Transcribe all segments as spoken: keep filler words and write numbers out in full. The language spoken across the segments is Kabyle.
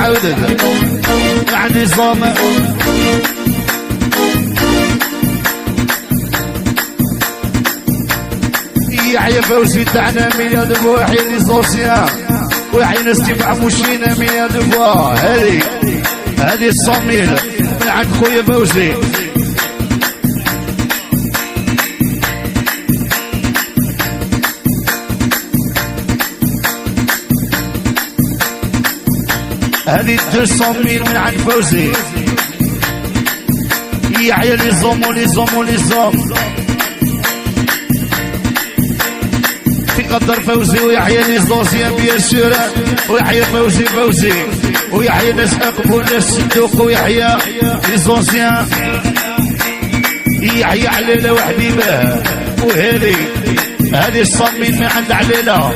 عاودت. عندي زوم. يحيى فوزي تاعنا ميلاد بوحي لي زوسيان. ويحيى ناس تبع مشينا ميلاد بوا. هذه، هذه الصوميل من عند خويا فوزي. هذه deux cent mille من عند فوزي. يحيى لي زوم ولي زوم ولي زوم. في قدر فوزي ويحيى لي زوسيان بيان سور. ويحيى فوزي فوزي. ويحيى ناس أقبو ناس صندوق ويحيى لي زوسيان. يحيى عليلة وحبيبه. وهذه، هذه الصميم من عند عليلة.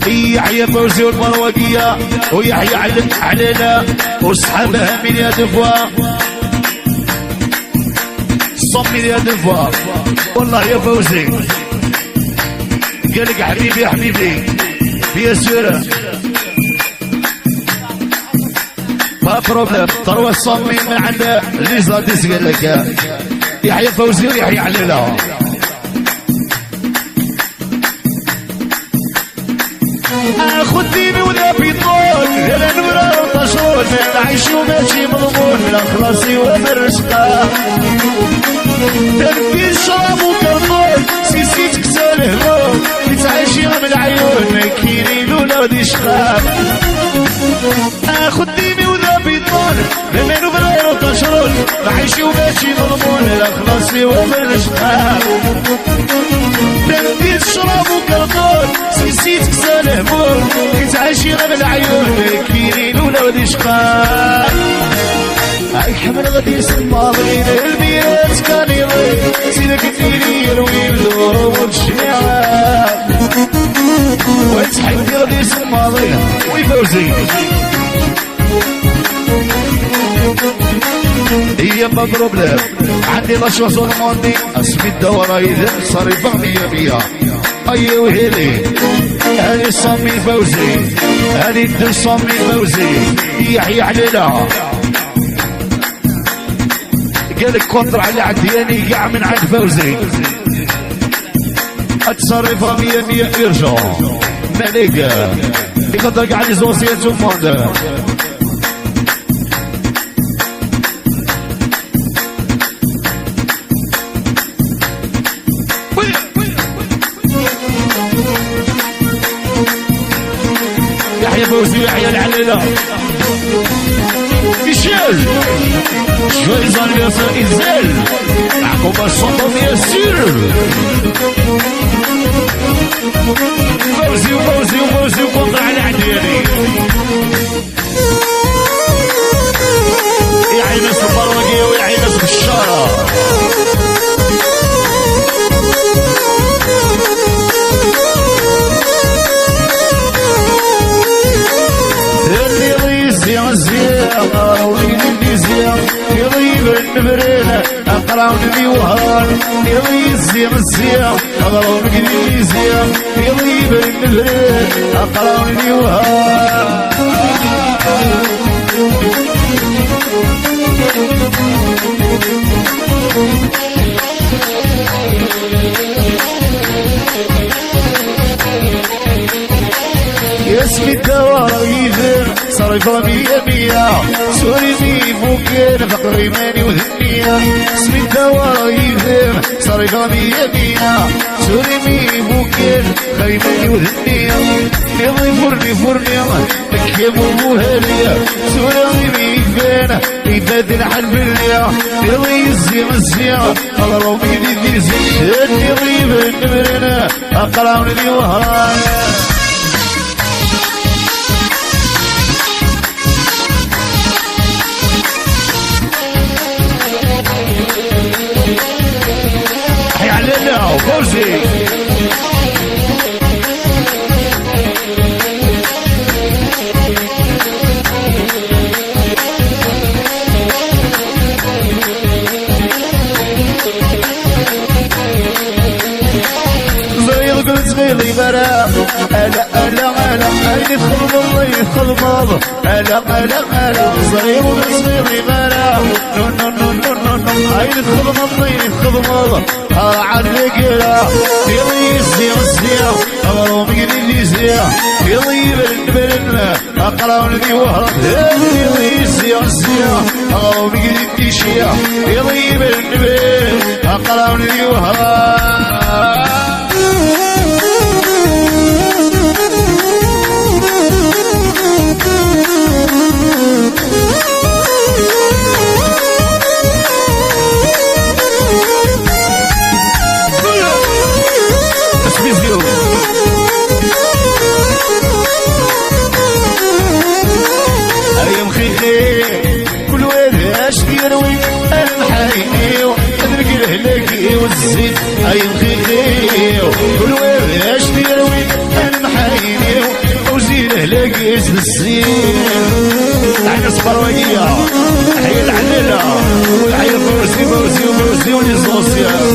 يحيى فوزي والمروقية، ويحيى علي، علينا، وصحابها من يا دفوة. صمي يا دفوة. والله يا فوزي. قالك حبيبي، حبيبي. بيان سور. با بروبليم. تروا صمي من عند لي زاديس قالك. يحيى فوزي ويحيى علينا. خديني ولا بيطول، لا نورا وطشول، نعيشو ماشي مضمون، لا خلاصي ولا رزقا. تنفي الشراب وكرطون، سيسيتك ساله هون، كتعيشي من العيون، كيري لولا ودي شقا. خديني ولا بيطول، بما نبرر وتشرد، نعيش وماشي مضمون، لا خلاصي ومن الشقاق. تنفي الشراب وكرطون، سيسيتك ساله هون، كتعيشي غير العيون، كيرين ولا ولي شقاق. هاي حمل غادي يسمى غير البيات كان يضيع، سيدك الديري يروي الدور والشميعات. ويتحيد غادي يسمى غير ويفوزي. هي با بروبليم. عندي لا شوز اورموندي، اسمي الدورة يدم صريفة مية مية. ايوه هيلي. هذه صامي فوزي، هذه دو صامي فوزي. يحيى علينا. قالك كونتر على عدياني كاع من عند فوزي. التصرف مية مية اورجون. مالك يقدر كاع لي زوسيات وموند. يحيى فوزي ويحيى العليلة. ميشيل. Joyeux anniversaire, Isel. عقوبة السلطة، bien sûr. فوزي وفوزي وفوزي وكونتر على عدياني. يا عين البرمجية ويا عين الشارع. اللي يزيع زيع، وين اللي يزيع، يغيب النمرين. أقراون لي وهان، يضي الزيم الزيم، أقراون لي زيم، يضي بين الفريق، أقراون لي وهان. يا سيدي الدواء يذر، صريفة مية مية، سوري مي ممكن، فقري ماني وذنية. سميت دواء يذر، صريفة مية مية، سوري مي ممكن، خايبني وذنية. يضي فرني فرني، مكيم ومهرية، سوري مي فين، يبدل حل بالليا. يضي الزي الزي، الرومي دي دي زي، يضي بنبرنا، أقرأ من دي وهران. حي علينا وفوزي. Ala, ala, ala, ala, ayen txedmeḍ, ayen txedmeḍ. Ala, ala, ala, ẓriɣ ur teẓriḍ ara. No, no, no, no, no, no. Ayen txedmeḍ, ayen txedmeḍ. Ɣer ɛad legra, iḍ yezzi, zzi, aɣrum yelli-zzi, iḍ yebren, bren, aqrawen di wehra, iḍ yezzi, zzi, aɣrum yelli-zzi, iḍ yebren, bren, aqrawen di wehra. Ay amxixi, kul wa d acu d-yerwi, anemḥayni-w, ad neg lehlak-iw zzit. Ay amxixi-w, kul wa d acu d-yerwi, anemḥayni-w, awzi lehlak-is d zzit. Aḥna ṣṣber wagi, ḥya leḥlala, ḥya Fawzi, Fawzi, Fawzi, u les anciens.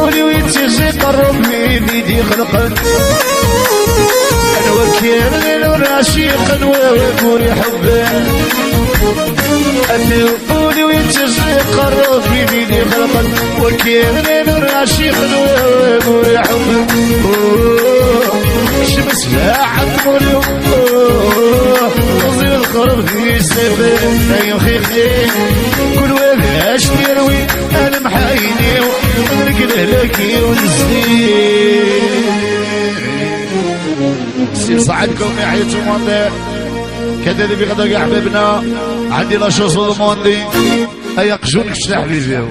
Ul-iw yettiẓiq ɣer Ṛebbi i d-ixelqen. Anwa k-yernan ur ɛciqen, wa ur iḥebben. Ul-iw, ul-iw yettiẓiq ɣer Ṛebbi i d-ixelqen. Wa k-yernan ur ɛciqen, wa ur iḥebben. Cmes ya ɛemr-iw, ẓid xreb di sebe, ay xixi. Kul wa d acu d-yerwi, anemḥayni-w, ad neg lehlak-iw zzit. Si Saɛid Kawmi, ḥya Ǧumandiḥ. Kata di Biɣda, kra ḥbabna. Ɛandi la chose au monde. Ay aqjun, kečč d aḥbib-iw.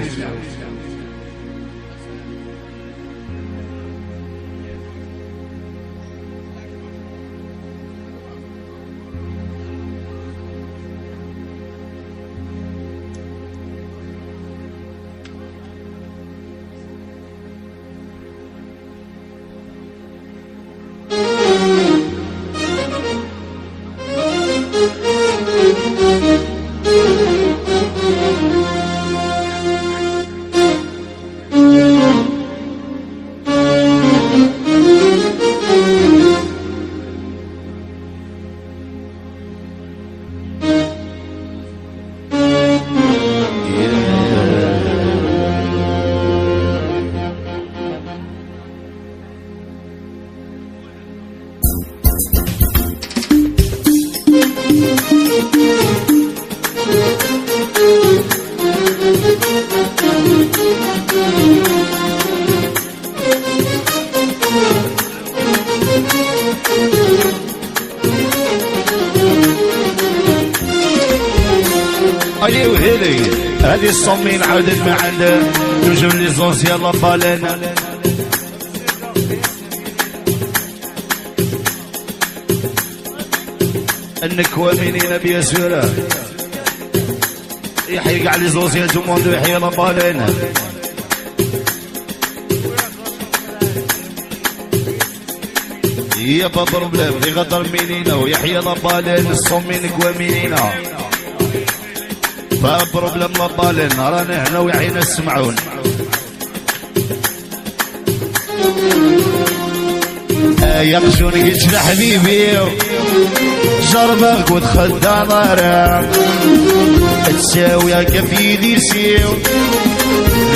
Allez, وهيلي. هذه الصومين عاودت ما عندها. Toujours les anciens, la baleine. النكوامينينا bien sûr. يحيى كاع les anciens du monde، يحيى la baleine. يا با بروبليم، يغدر مينينا ويحيى la baleine، الصومين كوامينينا. با بروبليم la baleine، رانا هنا ويحيى نسمعون. يا قشون قلت لحبيبي، جربك وتخدع نارك، تساوي هكا في يدي سيو،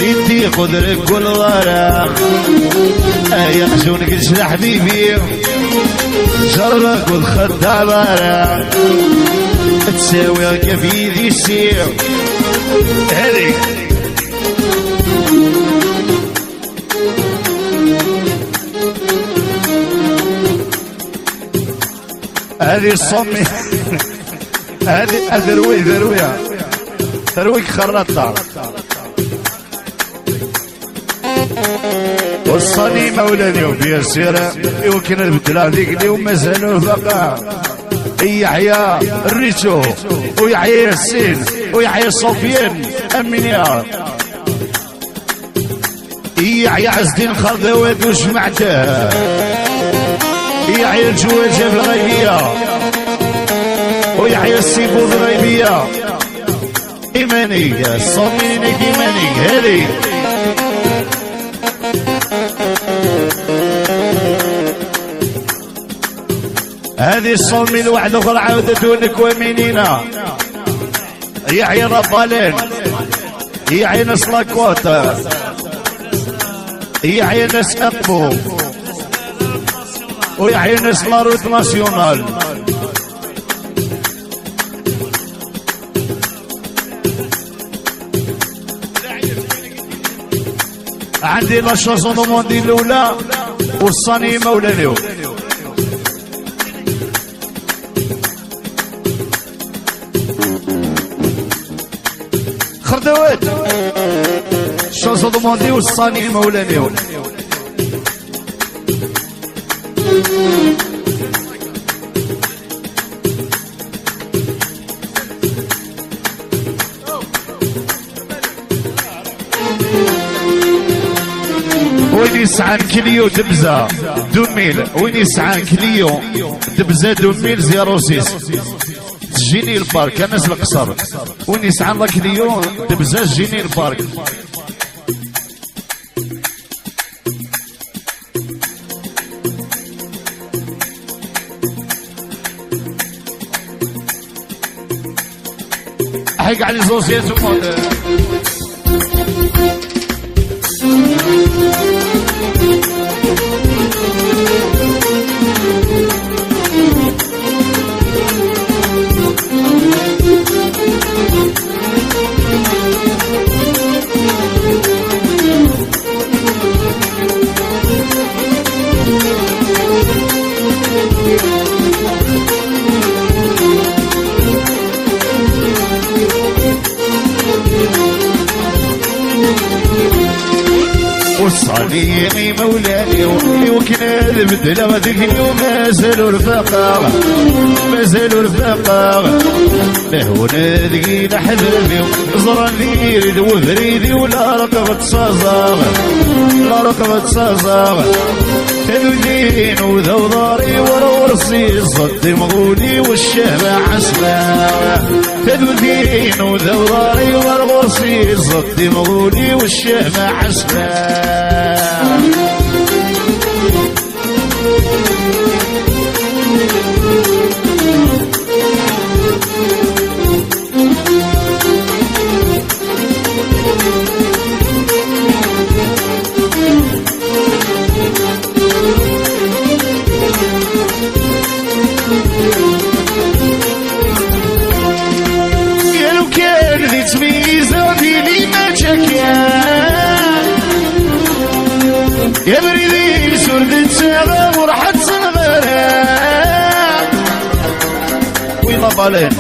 يدي خذ لك كل ورق. يا قشون قلت لحبيبي، جربك وتخدع نارك، تساوي هكا في يدي سيو. هذيك. هذه الصومي. هذه أذروي، ذروية. ذرويك خرطة. وصاني مولاني وبيا سيرة. يمكن البدلة هذيك اليوم مازالوا البقاء. يحيى الريتو، ويحيى ياسين، ويحيى سفيان. أمين يا رب. يحيى عز الدين خرداوات وجماعته، يحيى الجواجة في الغيبية، ويحيى السيبو في الغيبية. Imanig, ṣṣaminig imanig, hadi. Hadi ṣṣami lwaḥed uxer ɛawdet unek waminina. Yeɛya la baleine. Yeɛya-as la côte. Yeɛya-as aqbu. U yeɛya-as la route nationale. عندي la chanson du monde الأولى والصاني مولانيو. خردوات. Chanson du monde والصاني مولانيو. وين يسعى كليو دبزة deux mille، وين يسعى كليو دبزة deux mille zéro six. جيني البارك، أنا القصر. وين يسعى الله كليو دبزة جيني البارك. حق على زوزيات وموت. وصاني مولاني، يمكن هذا بدل غاديك اليوم مازال رفاقة، مازال رفاقة. مهون ذقي لحبابي، زران ذي وبريدي ولا رقبة صازاغ، لا رقبة صازاغ. تدودين وذوضاري ورورسي، صدي مغولي والشهبة عسلان. تدودين وذوضاري ورورسي، صدي مغولي والشهبة عسلان. يا لو كان ذي تميزة ديني ما تشكى. يا بريدي سرد الساغة ورحت صغرى. وين la baleine؟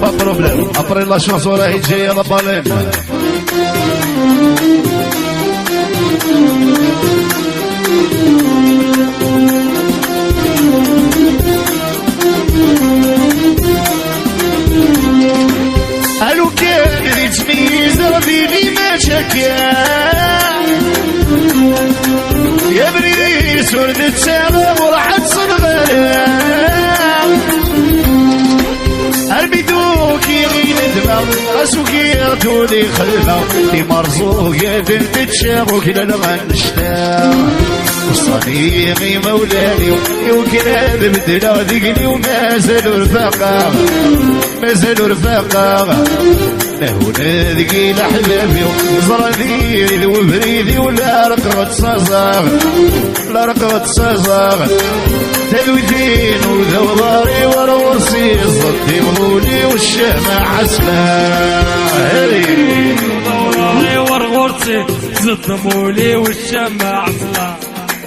Pas de problème. Après la chanson راهي جاية la baleine. ألو كان يتميز ربي ما شكا. يا بريس ولد السلام ورحت صنغرة. أربيدوك يغين دماغ، أسوكي تولي خلفة، في مرزوق يا بنت تشابك للغنشتة. وصاني غي مولاني، يمكن هذا بدل هذيك اليوم مازال رفاقة، مازال رفاقة. نهون ذقي لحبابي، زرا ذي وبريدي ولا رقبة صازاغ، لا رقبة صازاغ. تلوثين وذوضاري ورورسي، الزطي مغولي والشمع عسلان. هي. ورغوري ورغورتي، زد مولي والشمع عسلان.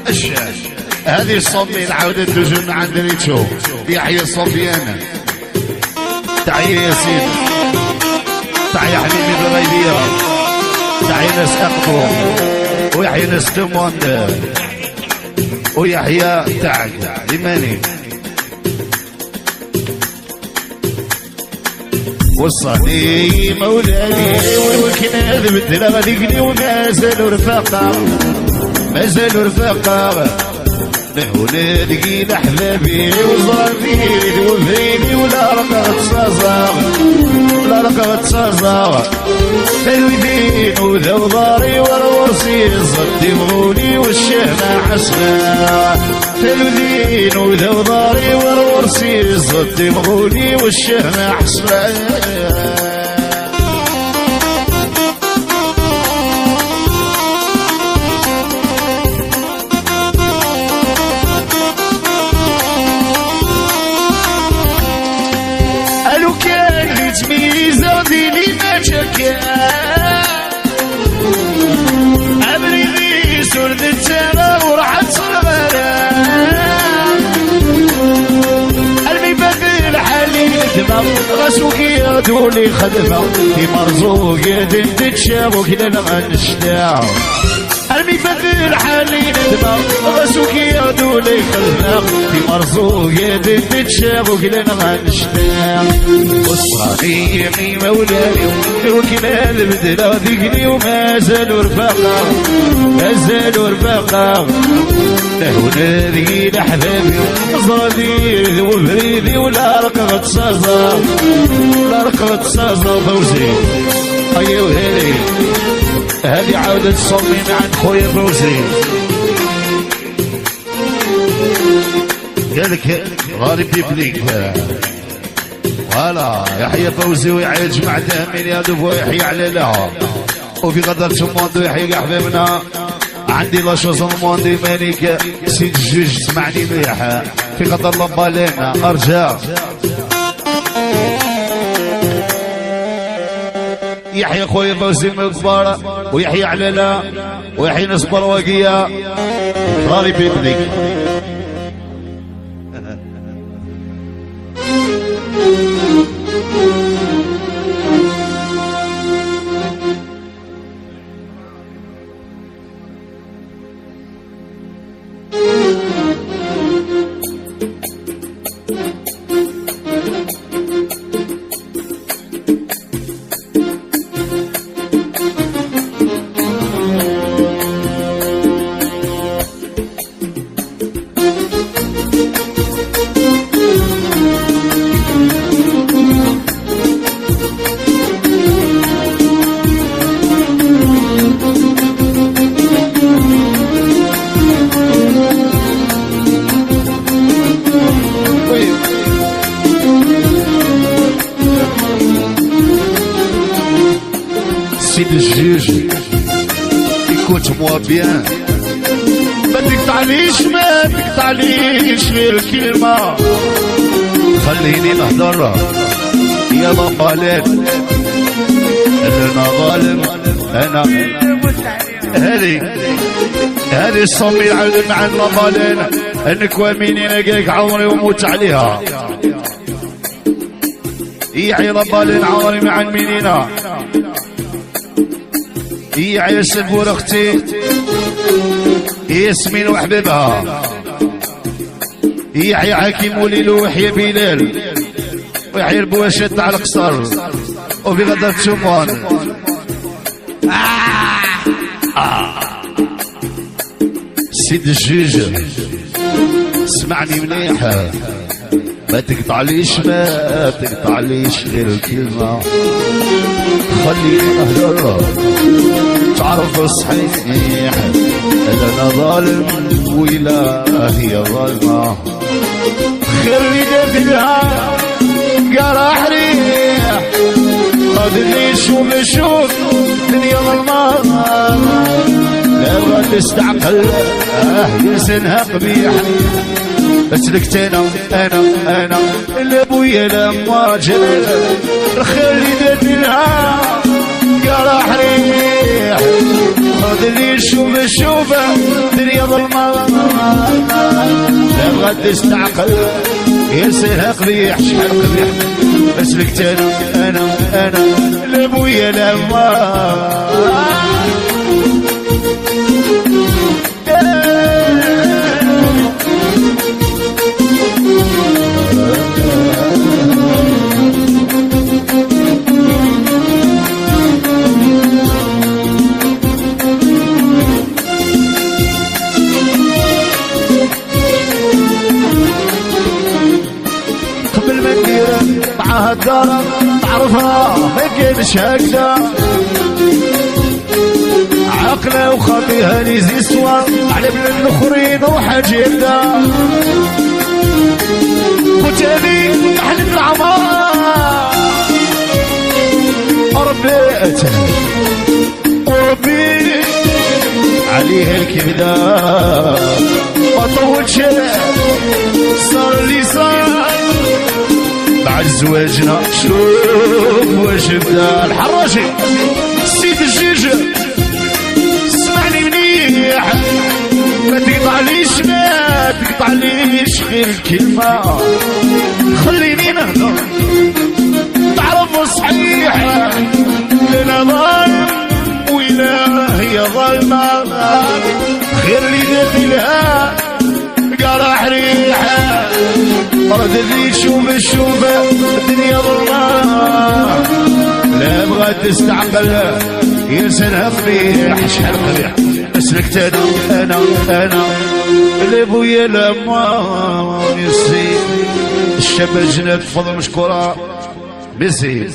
الشاش. هذه الصومي العودة تجن عند ريتشو. يحيى صوفيان. تحية ياسين. تحية حبيبي الغيبية. تحية ناس أقبو. ويحيى ناس دوموند. ويحيى تاعك. لماني؟ وصاني مولاني، وكان هذا بدل غادي يقلي ومازال رفاقة، مازال رفاقة. Huna deg leḥbab-iw, ẓrab-iw d ubrid-iw, la rqeɣ ttaẓeɣ, la rqeɣ ttaẓeɣ. Talwidin-iw d awḍar-iw, ar ɣur-s iẓeṭṭ imɣul-iw, ccehma ḥesna. Talwidin-iw d awḍar-iw, ar ɣur-s iẓeṭṭ imɣul-iw, ccehma ḥesna. Alukan yettmeyyizeɣ din i mačči akka. Abrid-is ur nettara, ur ḥettreɣ ara. Almi bad lḥal i nedmeɣ, ɣas ukiɣ-d ul i xedmeɣ, timerẓuget n tečča uklaleɣ annect-a. Armi fat lḥal i nedmeɣ, ɣas ukiɣ-d ula i xedmeɣ, timerẓuget i tečča uklaleɣ annect-a. Weṣṣan-iyi imawlan-iw, iwakken ad bedleɣ deg-niw, mazal ur faqeɣ, mazal ur faqeɣ. Huna deg leḥbab-iw, ẓrab-iw d ubrid-iw, la rqeɣ ttaẓeɣ, la rqeɣ ttaẓeɣ, Fawzi. Ay awhali. هذه عودة الصومي مع خويا فوزي. قالك غاري بيبليك. Voilà، يحيى فوزي ويعيش مع تهمين يا دوب ويحيى على لها. وفي قدر تشموندو يحيى كاع حبيبنا. عندي لا شوز موندي مانيك سيد الجوج، سمعني مليح. في قدر لامبالين، ارجع. يحيى خويا فوزي من الكبار، ويحيى علالة، ويحيى ناس برواقية. غالي بيبليك. سيد الجوج، écoute-moi bien. ما تقطعليش، ما تقطعليش غير كلمة. خليني نهضر يا لامبالين. أنا ظالم، أنا. هذه، هذه الصومي العالم مع لامبالين. أنك وامينين، قالك عمري وموت عليها. يحيى لامبالين عمري مع المينينا. يحيى سبور اختي ياسمين وحبيبها. يحيى حكيم وليلو ويحيى بلال. ويحيى البواشات تاع القصر. وفي غدر تشوفون. آه. آه. سيد الجوج، اسمعني مليح، ما تقطعليش، ما تقطعليش غير الكلمة. خليني نهدر، تعرف الصحيح، لا أنا ظالم ولا هي ظالمة. خير اللي دافلها قرا حريح، قادر لي شوف شوف دنيا ظلمة. لا بغات تستعقل، آه، يا سنها قبيح. بس لك أنا، أنا، أنا، لا بويا لا مواجب. الخير اللي دافلها قرا حريح، قادر لي شوف شوف دنيا ظلمة. لا بغات تستعقل، يا سيها قبيح، شحال قبيح. بس لك أنا، أنا، أنا، لا بويا لا ما. الدار تعرفها ما كانش هكذا. عقله وخاطيها لي زيستوار على بلاد الاخرين وحاجه يبدا. قلت لي احلف العمار ربيت وربي عليها الكبدة. ما طولش صار اللي صار. بعد زواجنا شوف واش بدا الحراجي. سيد الجيج، اسمعني مليح، ما تقطعليش، ما تقطعليش غير الكلمة، خليني نهضر. تعرف صحيح لنا ظالم، ولا هي ظالمة، غير اللي داخلها قرح ريحة. ردت لي شوف، شوف الدنيا ظلمة، لا بغات تستعقل يا سلام ريح شحال قبيح. سلكت انا، انا، انا اللي بويا لما يصير الشاب الجنات فضل مشكورة. ميسي.